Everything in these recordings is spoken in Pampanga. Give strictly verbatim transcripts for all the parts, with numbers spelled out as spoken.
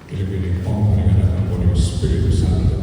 King lagyu ning Ibpa, ning Anak, ning Banal a Espiritu Santo.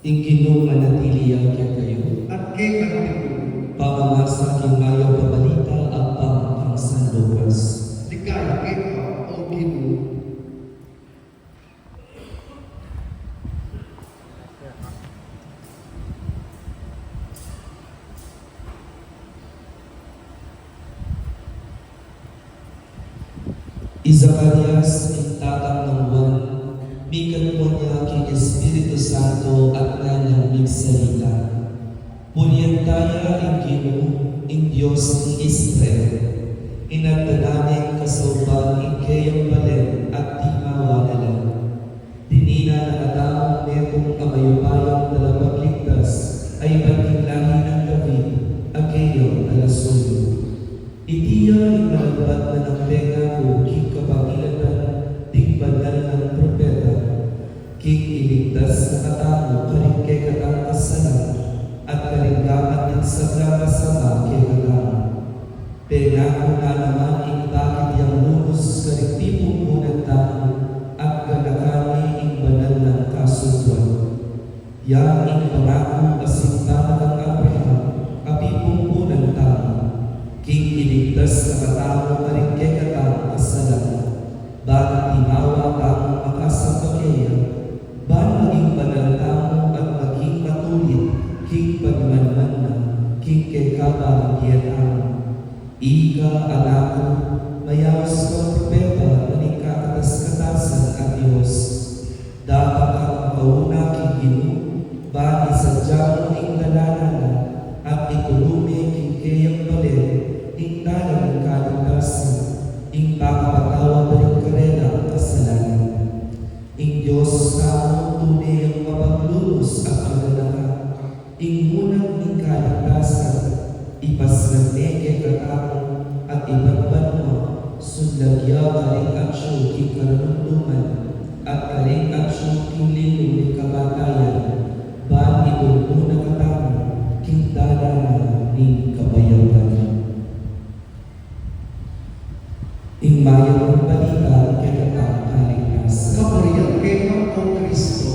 Ing Ginu manatili ya kekayu. At keka naman. Pamamasa king Mayap a Balita agpang kang San Lucas. Ligaya keka, O Ginu. I Zacarias, ing tatang nang Juan, mikatmu ya king Espiritu Santo at ngana nang migsalita: Pulian taya ing Ginu, ing Dios ning Israel. Inadwan na ne ing kasaupan ning keyang balen at timawa na la. Dininan na katamu metung a mayupayang talapagligtas, a ibat king lahi nang David, a keyang talasuyu. Iti ya ing malambat na nang pengaku king kapangilatan ding banal nang propeta, king iligtas na katamu karing kekatang kasalan, at karing gamat ding sablang masama kekatamu. Pengaku na naman ing bakit yang lunus karing pipumpunan tamu, at ganakan ne ing banal nang kasunduan. Yang ing pangaku a sinta na kang Abraham a pipumpunan tamu, king iligtas na katamu karing kekatang kasalan, ban timawa tamung makasamba keya, ban maging banal tamu at maging matulid king panimanman na king kekabaligyan tamu. Ika, anak ku, mayaus kang propeta nung ing kakatas-katasan a Dios. Dapat kang makauna king Ginu, ban isadya mu ing dalanan na, at ituru me king keyang balen ing dalan ning kaligtasan, ing pakapatawad da ring karelang kasalanan. Ing Dios tamu tune yang mapaglunus at maganaka. Ing munang ning kaligtasan, ipasnan ne kekatamu, at ibat banua, sunlag ya karing atyu king karunduman, at karing atyu king lilu ning kamatayan, ban iturun na katamu king dalan na ning kapayapan. Ing mayap a balita ning kekatang kaligtasan. Kapurian keka, O Kristo.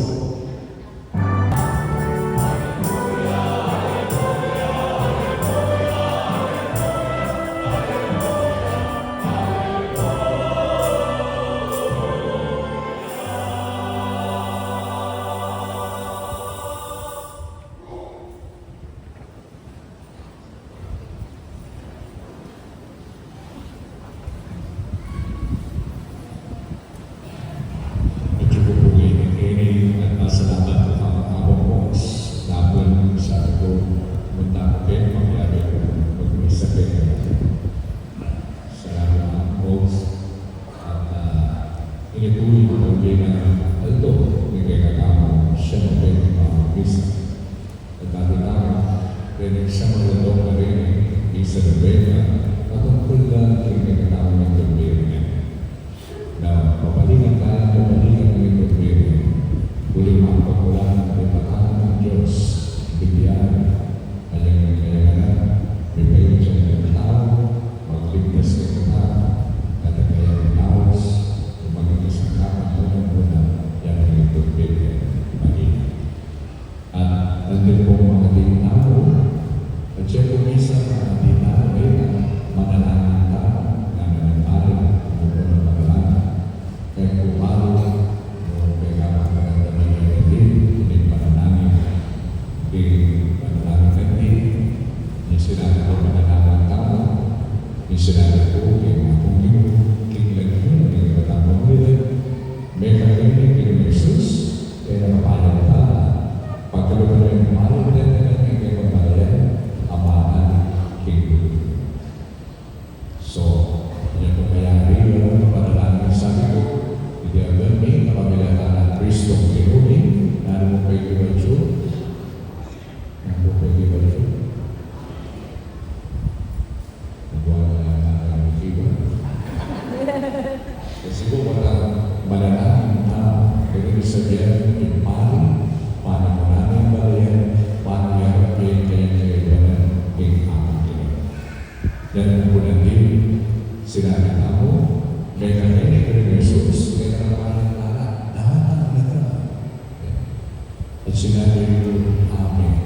At sinabi yu, Amen.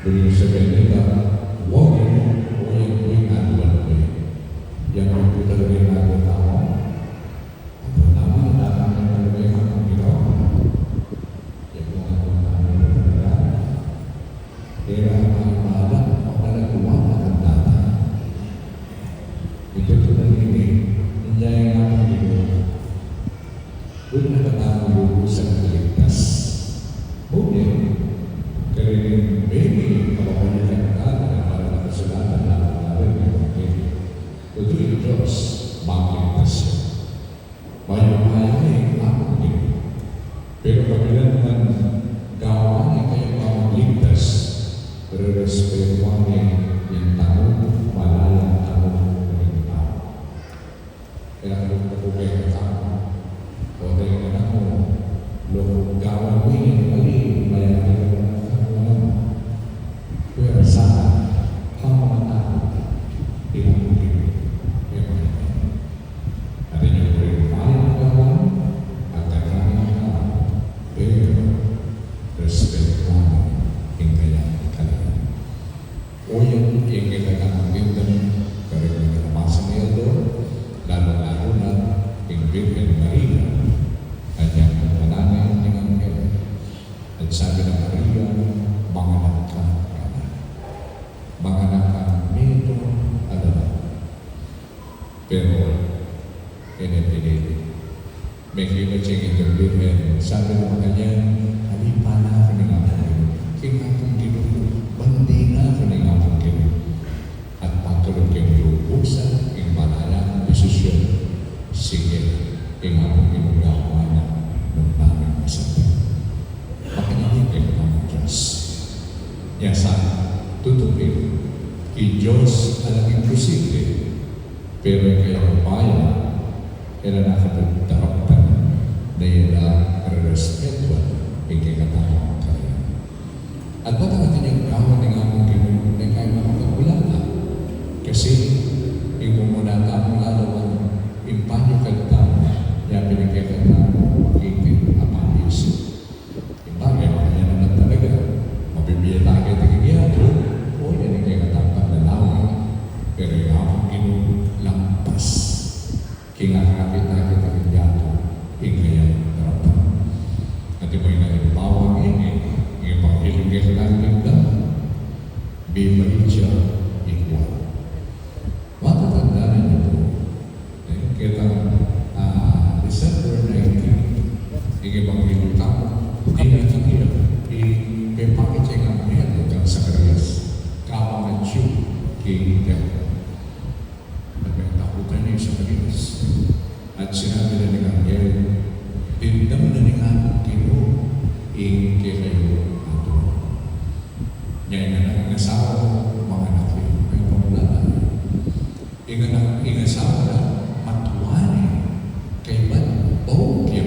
Buri yu sa kanya, Wa, o yan pu ing aduan ku. Yan pu talaga ing aduan ku. Aduan tamu, aduan tamu talaga ing Ginu. Yan pu ing aduan tamu talaga. Kaya nga, mga bata, mapalaguan na ang tata. Ito, ito na rin eh. Hindi nga ang Ginu. Buri na katamu lubusan kaligtas. Buri, kareng beni, kapapalikan ka, na para na kasulatan na ang ngaran ng Ebanghelyo. Tutu ing Dios, makaligtas ya. Mayupaya ing Ginu. Pero kapilan man gawan ne kayang pamagligtas, rerespetuan ne yang tau, malayan tau, ring tau. Kaya kung kapupera ka, o tayo na mo, lo gawan mo yung mali, mayari ka mo. Pero sana, pamamatao, pinapuli, kaya mga ito. At inyo po rin mayang gawan, at kakanin ka, pero respetuhan yung kayang kalian. O yan, ing kekatang bindang, kareng mga nabasa na yaldo, lalu-lalu na ing Birhen Maria, at yang pagmanane ning anghel. At sabi na Maria, Manganak ka, manganak ka, metung a lalam. Pero, e ne pinilit. Mekibat ya ing Birhen, sabi na makanyan, Alipan na ku ning Apung Ginu. King Apung Ginu, bandi na ku ning Apung Ginu. At patulud king lubusan ing malayan a desisyun, sige, king Apung Ginu gawan na nung makanyan masabi. Makanyan ing Ginu. Nya sa, tutuki, king Dios alang imposible. Pero ing kayang upaya, e la na katamu daraptan, na e la rerespetuan ing kekatang kalian. At bang atin yang gawan ning Apung Ginu, ne kaya makapagulala. Kasi, ing mumuna tamung lalawan, ing panyukad tamu, ya pin ing kekatang makiting a pamisit. Ing bagay, makanyan naman talaga. Mabibie ta keti king yatu, o yan ing kekatang panlalawan. Pero ing Apung Ginu lampas. King akakit na keti king yatu, ing kayang daraptan. At imo ing alimbawa ngeni, ing Ebanghelyo king kekatang bindang, mibait ya ing Juan. Matatandanan yu pu, e, ketang, a, December nineteen, ing Ebanghelyo tamu, ing anghel, ing pepakit ya ing anghel kang Zacarias, kabang atyu king templo. At metakutan ya i Zacarias. At sinabi na ning anghel, Dimdam na ning Apung Ginu ing kekayu a aduan. Nya ing anak, ing asawa mu, manganak ya. Ay, pamulatan. Ing anak, ing asawa na, matua ne, kaybat bayu ya,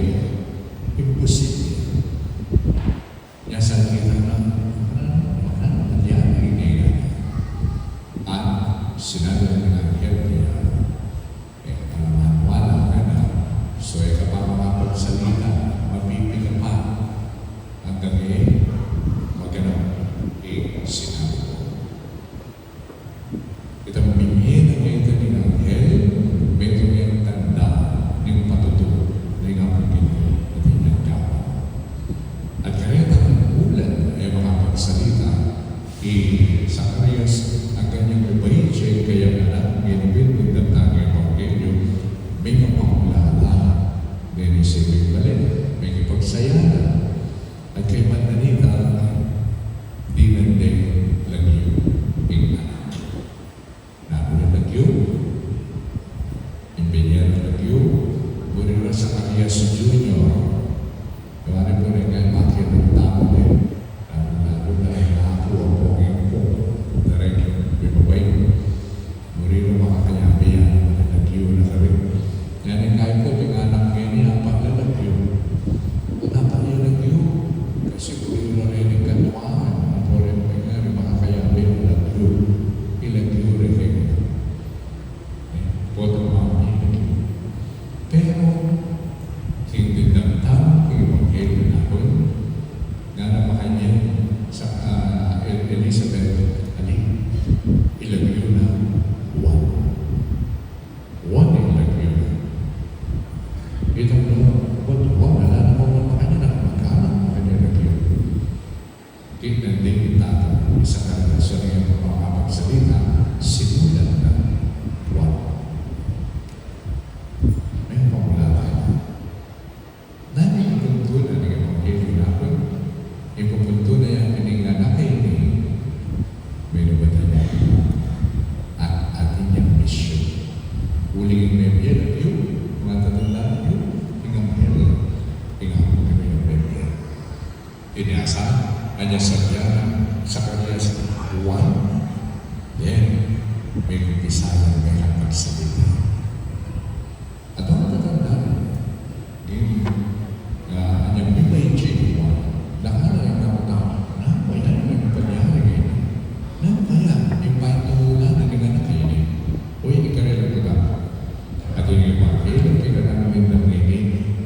imposible. Nya sa kita na, makanan, makanan, makanan, makanan. At sinabi na ning anghel kaya, E, palaman wala ka na, so e ka pa makapagsalita, mapipi ka pa. Anggang e maganap ing sinabi ku. Itang binie na kekami ning anghel, metung yang tanda ning patutu ning Apung Ginu, at inyang gawan. At karetang bulan e makapagsalita i Zacarias, anggang yang mibait ya ing kayang anak, ngeni pin ing datang ning Ebanghelyo, mekapamulala, neni sibing bale, mekipagsaya na, at kaybat na nita, dinan deng lagyu ing anak. Nanu ing lagyu? Ing binie nang lagyu, buri ra Zacarias Junior. Kaya rin pu rin kaya bakit ang tao rin, nanu, nanu na rin na pu, ang pongin pu, direct Ini asa, anya sabyan nang Zacarias one, then, mikumpisa yang mekang magsalita. At ang katandaan, di, ah, anya mimay J one, nakala yang nakutang, nanu kaya ing panyari ngeni? Nanu kaya ing patutunan ning anak a ini? Uy, ikarela ku na. At ing ebanghelyo king alang mindang ngeni,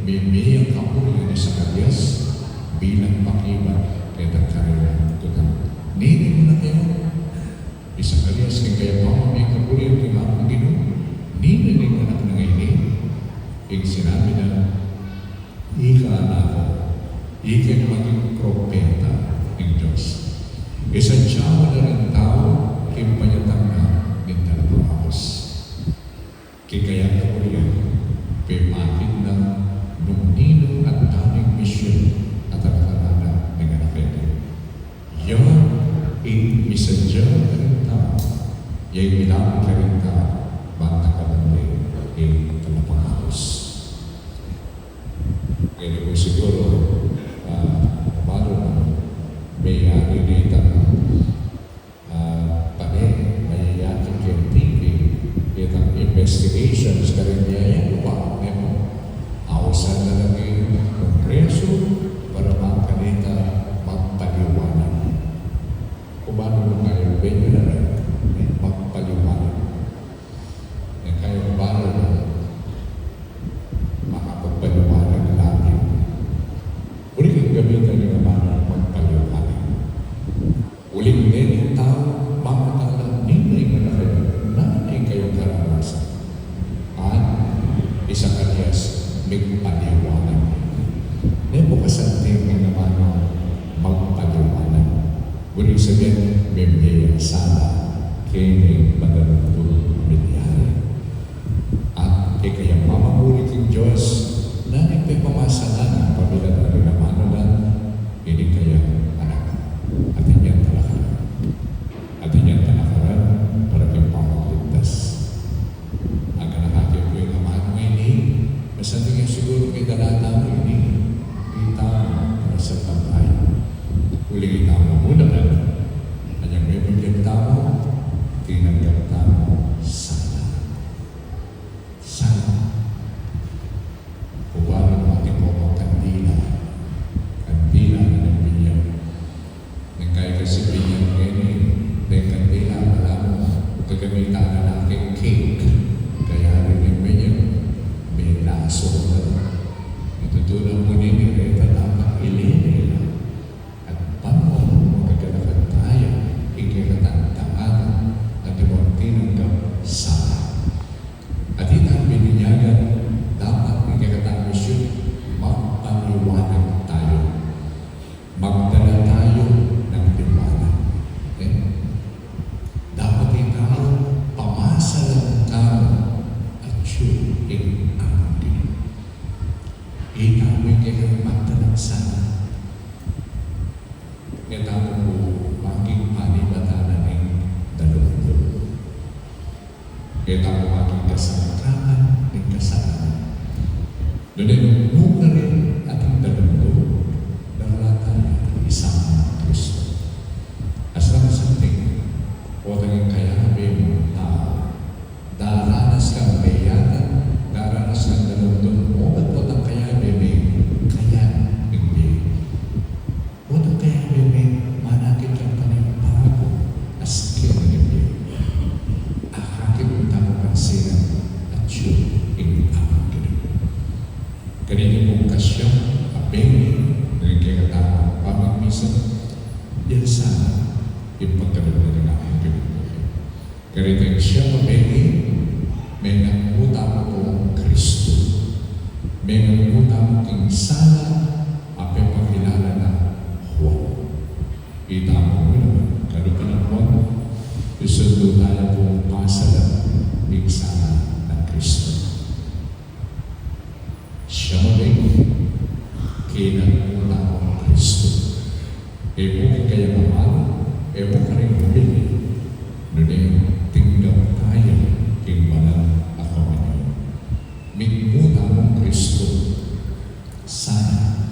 mimie yang kapurian i Zacarias bilang pakibat keta karela. Tutu, nini mu na kaya? I Zacarias king kayang pamamie kapurian king Apung Ginu, nini ning anak na ngeni? Ing sinabi na, Ika, anak ku, ika ing maging propeta ning Dios. Isadya mu na ring tau king panyatang na ning Talapangabus. King kayang kapurian, pepakit na nung ninu at daming misyun a talakarana ning anak a ini. Ya ing misadya karing tau, ya ing milabi karing tau, bantang kabandi ing Talapangabus. Kaya di ku siguru, ah, balu na, meyari na itang, ah, pane, mayayari keng T V, itang investigations karin ya, yan, upa, ne po. Ausan na la ing Kongresu para makanita magpaliwanag. Kumanu na kayu, benyu na rin, eh, magpaliwanag. Eh, kayu, kumanu na makapagpaliwanag lagi. Uli king gamitan ning amanu magpaliwanag. Uling nenu ing tau, mamatala, ninu ing anak a ini, nanu ing kayang karanasan? At i Zacarias, migpaliwanag. Ne po kasanting ning amanu magpaliwanag. Buri sabyan, mebie yang sala keni king madalugdug a milyari. At ing kayang pamamuri king Dios, nanu ing pepamasalan na pamilatan ning amanu na, ini kayang anak. Atin yang talakaran. Atin yang talakaran para king pamagligtas. Aganaka ke pu ing amanu ngeni, masanting ya siguru king dalatan mu ini, ita, para sa pagkain. Uling ita mu muna kan, anyang mebie tamu, tinanggap tamu sala. Sala. Kuwan, atin pung kandila. Kandila na ning binyag. Nung kaya kasi binyag ngeni, deng kandila, ala mu, gagamitan na natin cake. Kaya rin ing binyag, may laso na. Ing tutu na pu nini, reta dapat ilele la. At bang mu, magagalakan taya, ing kekatang damdaman, at ing tinanggap sala. At itang binyagan, dapat ing kekatang misyun, magpaliwanag tayu. Magdala tayu ning liwanag. Eh? Dapat ing tau pamasalan tamu, atyu ing Apung Ginu. Ita mu ing kekatang magdala sala. Ngeta mu pu maging panibatan na ning dalugdug. Ngeta mu maging kasangkapan ning kasalanan. Nune nung nukarin ating dalugdug, darala taya isama nang Kristo. Aslang santing, o tanging kayabe mung tau, daranas kang meyatan, daranas kang dalugdug, o ba't potang kayabe me, kayan ing bie. Potang kayabe me, manakit kang panibagu a skin ing bie. Akakit mu tamung pansinan, atyu ing Apung Ginu. Kaniti pung kasyang a bengi ning kekatamung pamimisa, yan sana ing pagkalub na ning Apung Ginu. Karetang siyam a bengi, mengaku tamu kang Kristo. Mengaku tamu king sala a pepakilala na Juan. Ita mu naman, kalupa nang Juan, isundu taya pung pasalan ning sala nang Kristo. Siyam a bengi, kinaku tamu kang Kristo. E mu king kayang amalu, e mu karin humili, nune tinggap taya king banal a komunyon. Mitmu tamu kang Kristo. Sana,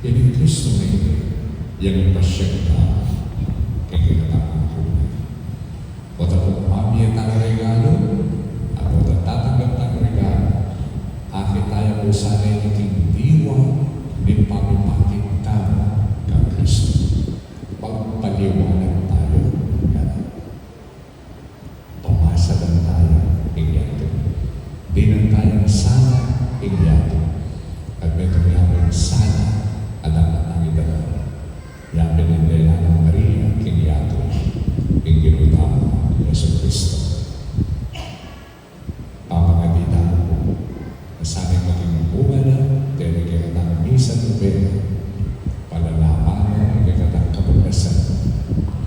ini ing Kristo a ini, Yang ipasiag ta king kekatang angkunan. Bota pu mamie tang regalu, at bota tatanggap tang regalu, akit taya pu sana iti king diwa ning pamipakit tamu kang Kristo. Magpaliwanag tamu. Pamasalan taya ing yatu. Dinan taya sana ing yatu. At metung ya pu ing sana a dapat nang idala. Ya pu ing dela nang Maria king yatu, ing Ginu tamu Jesucristo. Pamangadi tamu pu, sana maging bunga na deni kekatang misa nobena, palalaman na ing kekatang kapagnasan,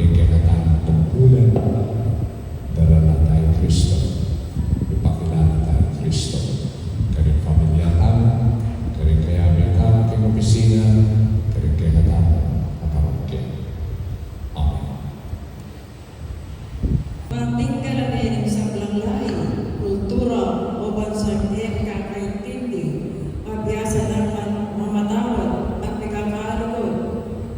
ing kekatang tungkulan, darala taya Kristo, ipakilala taya Kristo, karing pamilya tamu, karing kayabe tamu king opisina, karing kekatang parokya. Amen. Matinggal a ning sablang lahi, kultura, o bansang e kakaintindi, pabiasa dang mamatawad at pikakalugud,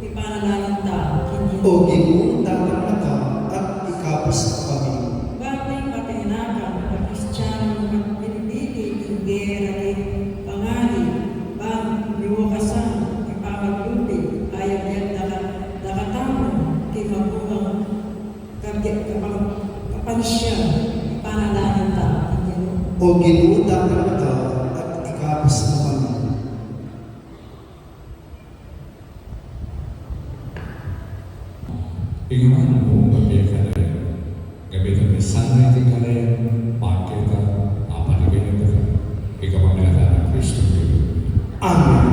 ipanalangin ta, king Ginu. O Ginu, datang na ka at ikabus mu kami. Bang ing pati na kang Kristianong pinipili king gera ning pangali, bang miwakasan ing pamaglubi, ayap ya daka-, dakatamu king mabungang Kapag-, kapag-, kapansian, ipanalangin ta, king Ginu. O Ginu, datang na ka at ikabus mu kami. Ing amanu mu, mabie ka na rin. Gamitan mu sana iti kalayan, bakit ka, apaligayan ka, ika pamilatan nang Kristo Ginu. Amen.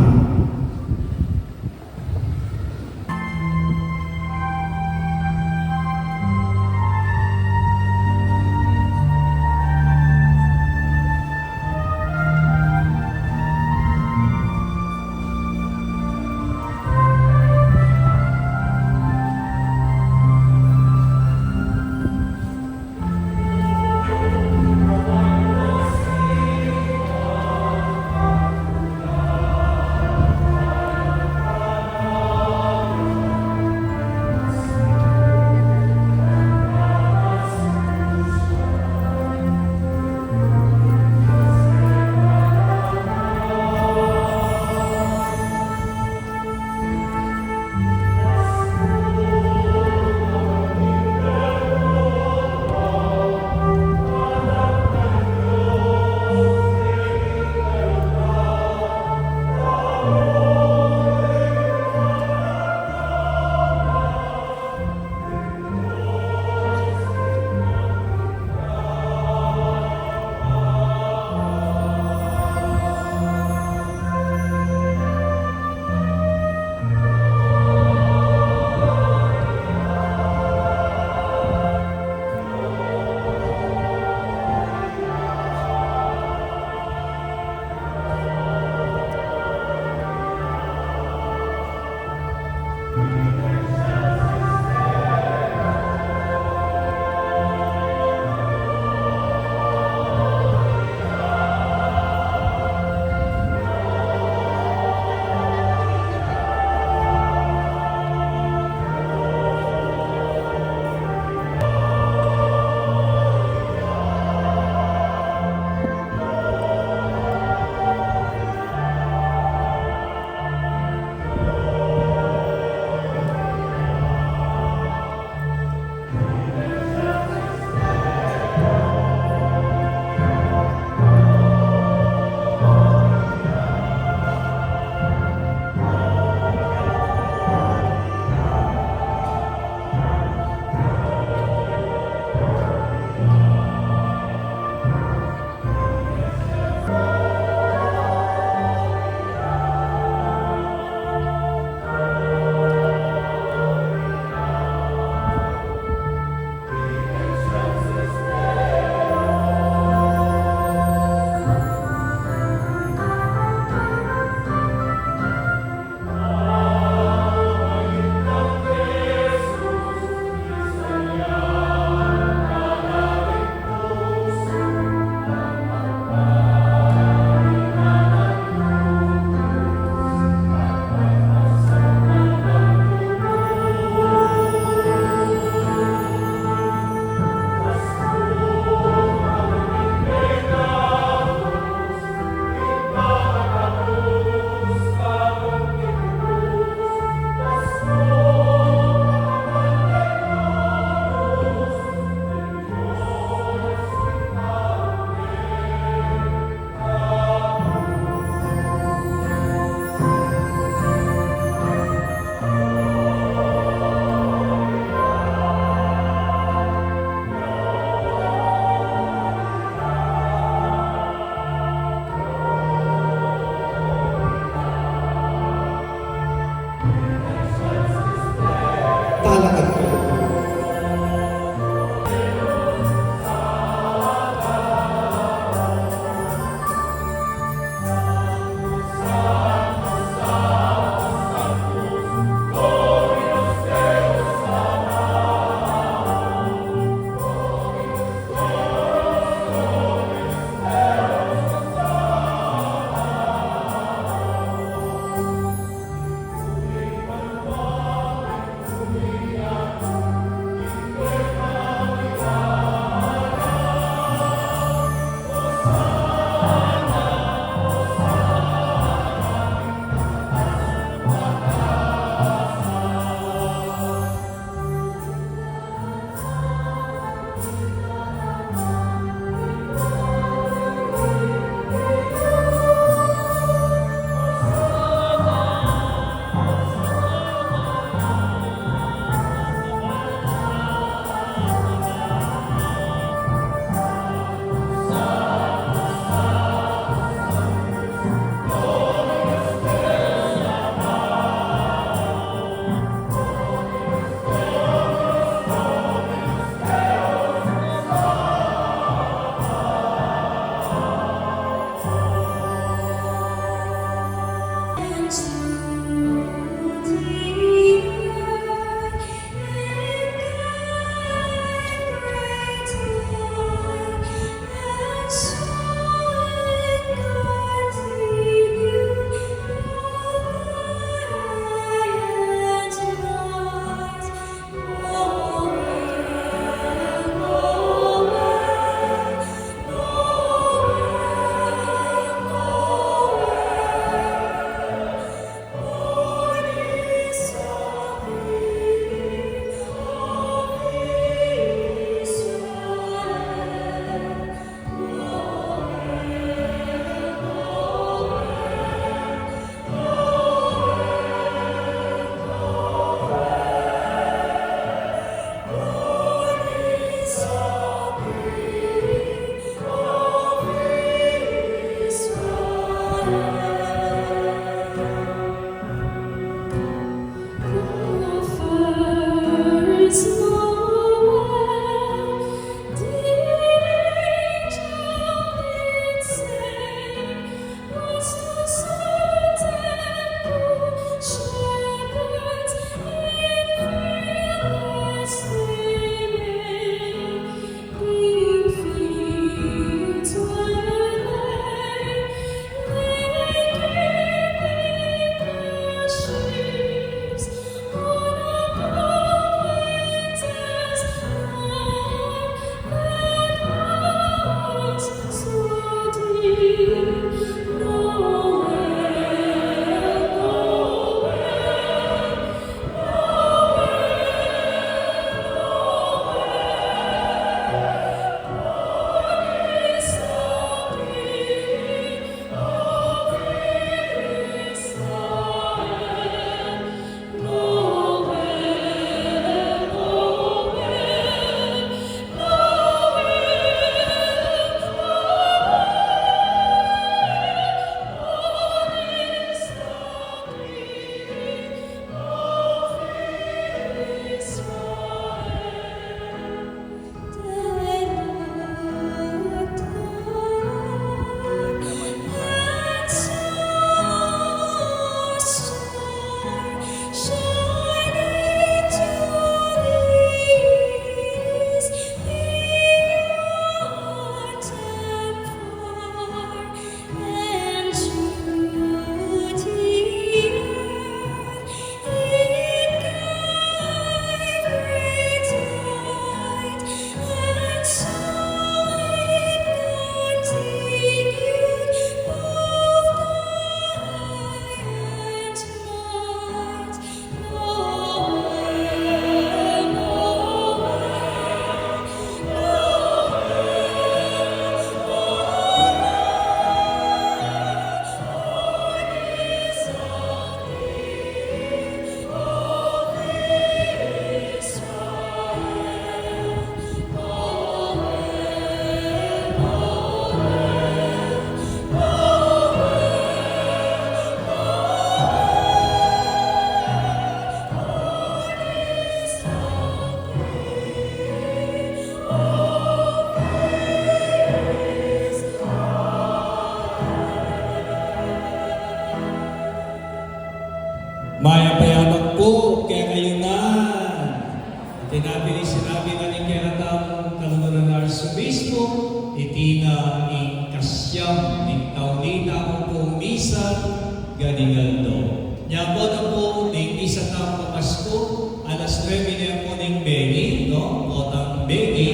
Pasku, alas nuebe na pu ning bengi, no? Potang bengi,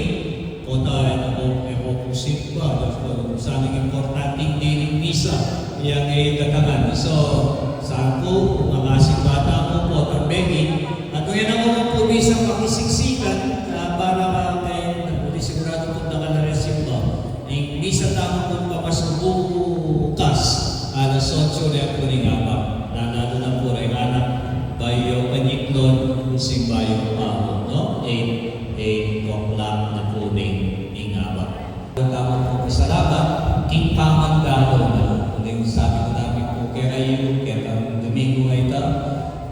pota, e na pu, e na pu simba, dahil pu, sana importanteng dinan ing misa, yang e datangan. So, sana pu, makasimba tamu, potang bengi. At kung e na pu ning misa, pakisiksikan, ah, para kay, sigurado pu dakal a resimba. Ing misa tamu pu kapaskuhan bukas, alas otso na pu ning abak. Lalalu na pu reng anak, bayu kanyitlon, simba yu pa pu, no? Eight, eight o'clock na pu ning, ning abak. Tamu pu pasalamat king pamandalo na. Uling sabi ku na rin pu kekayu, ketang Domingo a ita,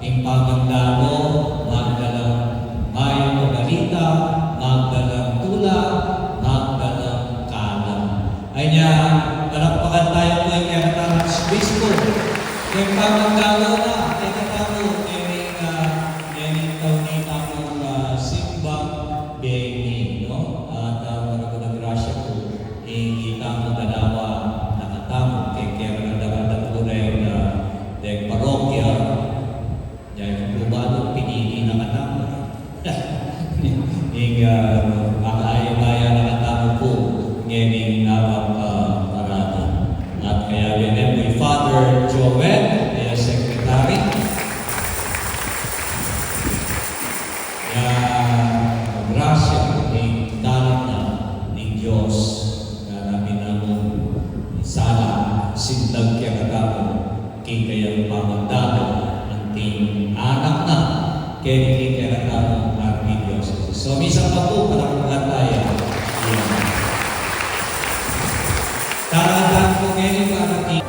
ing pamandalo, magdalang mayap a balita, magdalang tula, magdalang kalam. Anya, palakpakan taya pu ing kekatang Arsobispo. Ing pamandalo na, kekatamu, ngening, ah, ngening taun ning tamung, ah, simbang bengi, no? At, ah, maragul a grasya pu, ing itamu dalawa na katamu, keng kekatang dalawa pu reng, ah, reng parokya, Dahil pu ba, no, pinili na katamu. Ing, ah, makaya-maya na katamu pu, ngening abak, ah, parada. At kaya bene pu i Father Joel, e, Secretary. Ya, grasya ning dalan na ning Dios, na namin namun sala, sindag kekatamu, king kayang pamandalo, anting anak na, keni king kekatang Arkidiyosesis. So, misa pa pu, palakpakan taya. Ayan. Tarangan pu ngeni para king